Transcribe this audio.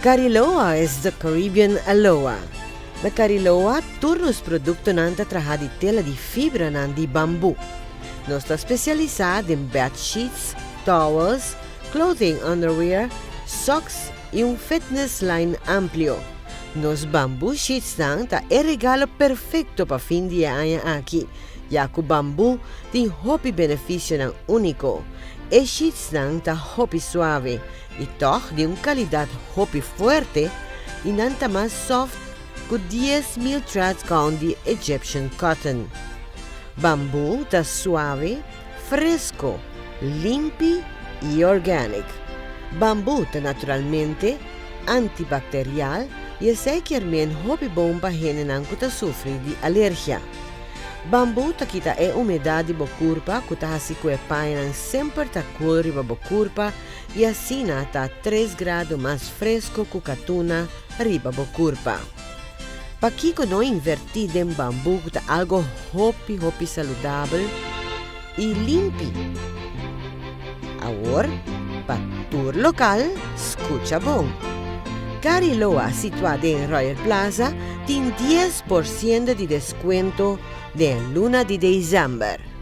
Cariloa is the Caribbean Aloha. Na Cariloa tur nos produktonan ta traha di tela di fibranan di bambu. Nos ta spesialisá den bed sheets, towels, clothing underwear, socks i un fitness line amplio. Nos bambu sheetsnan ta e regalo perfekto pa fin di e aña aki, ya ku bambu tin hopi benefisionan úniko. E sheetsnan ta hopi suave i tòg di un kalidat hopi fuerte i nan ta mas soft ku 10,000 thread count di Egyptian cotton. Bambu ta suave, fresco, limpi i organic. Bambu ta naturalmente antibacterial i esei kier men hopi bon pa hendenan ku ta sufri di alergia. Bambu ta kita e humedat di bo kurpa ku ta hasi ku e pañanan semper ta kool riba bo kurpa i asina ta 3 grado mas fresco ku katuna riba bo kurpa. Pakiko no invertí den bambu ku ta algo hopi hopi saludabel i limpi? Awor, pa tur lokal, skucha bon. Cariloa, situá den Royal Plaza, tin 10% di deskuento den luna di desèmber.